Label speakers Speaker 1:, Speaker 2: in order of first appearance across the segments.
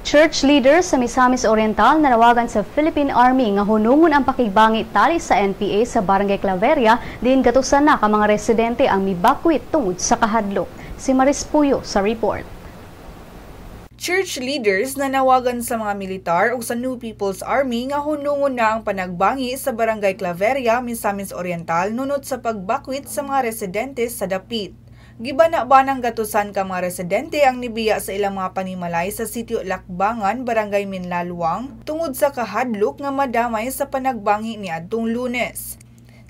Speaker 1: Church leaders sa Misamis Oriental nanawagan sa Philippine Army nga hunungon ang pakigbangi tali sa NPA sa Barangay Claveria, diin gatusan na ka mga residente ang mibakwit tungod sa kahadlok. Si Maris Puyo sa report.
Speaker 2: Church leaders nanawagan sa mga militar ug sa New People's Army nga hunungon na ang panagbangi sa Barangay Claveria, Misamis Oriental, nunot sa pagbakwit sa mga residente sa dapit. Gibana-banang gatusan ka mga residente ang nibiya sa ilang mga panimalay sa sitio Lakbangan, Barangay Minlalwang, tungod sa kahadlok nga madamay sa panagbangi ni adtong Lunes.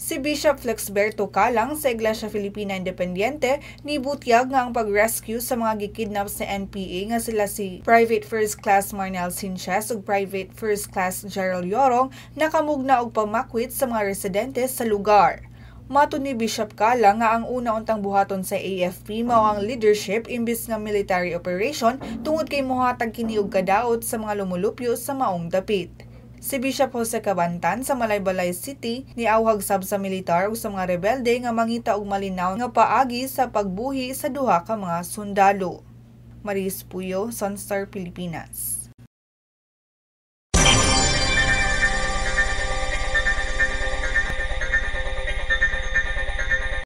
Speaker 2: Si Bishop Flexberto Calang sa Iglesia Filipina Independiente nibutyag nga ang pag-rescue sa mga gikidnap sa NPA nga sila si Private First Class Marnel Sanchez ug Private First Class Gerald Yorong nakamugna og pamakwit sa mga residente sa lugar. Matod ni Bishop Calang nga ang una untang buhaton sa AFP mao ang leadership imbis nga military operation tungod kay mohatag kini og kadaot sa mga lumulupyo sa maong dapit. Si Bishop Jose Cabantan sa Malaybalay City niawhag sab sa militar ug sa mga rebelde nga mangita og malinaw nga paagi sa pagbuhi sa duha ka mga sundalo. Maris Puyo, Sunstar Pilipinas.